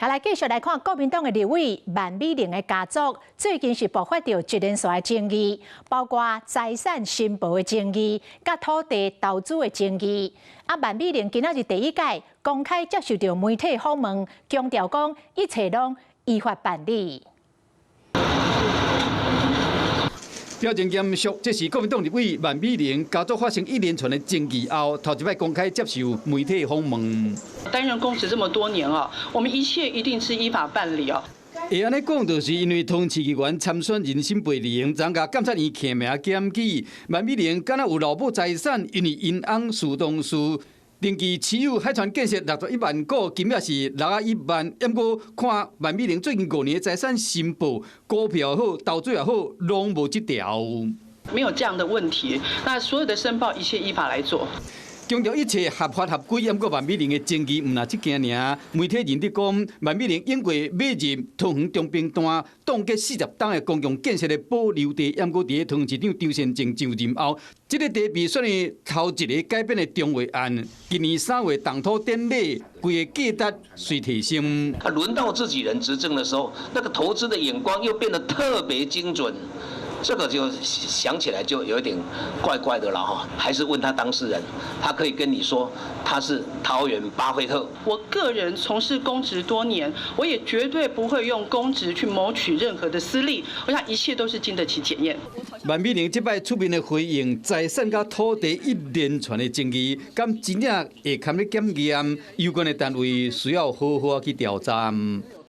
來繼續來看國民黨的立委萬美玲的家族，最近是爆發著一連串的爭議，包括財產申報的爭議，佮土地投資的爭議。啊，萬美玲今仔日第一擺公開接受著媒體訪問，強調講一切攏依法辦理。表情嚴肅，這是國民黨立委萬美玲家族發生一連串的爭議後，頭一擺公開接受媒體訪問。擔任公職這麼多年啊，我們一切一定是依法辦理啊。會按呢講，就是因為桃園市議員參選人沈培玲，昨共監察院提名檢舉，萬美玲敢若有漏報財產，因為𪜶翁徐東樹登記持有海泉建設61萬股，金額是61萬。毋過看萬美玲最近5年的財產申報，股票好，投資也好，攏無這條。沒有這樣的問題，那所有的申報一切依法來做。強調一切合法合規，毋過萬美玲的爭議毋但這件爾。媒體認得講，萬美玲經過買入桃園中平段凍結40冬的公共建設的保留地，毋過佇桃園市長張善政上任後，這個地被算是頭一个改變的重劃案。今年3月動土典禮，規个價值隨提升。啊，輪到自己人執政的時候，那個投資的眼光又變得特別精準。這個就想起來就有一點怪怪的了哈，還是問他當事人，他可以跟你說他是桃園巴菲特。我個人從事公職多年，我也絕對不會用公職去謀取任何的私利，我想一切都是經得起檢驗。萬美玲這擺出面的回應，財產佮土地一連串的爭議，敢真正會堪咧檢驗？有關的單位需要好好去調查。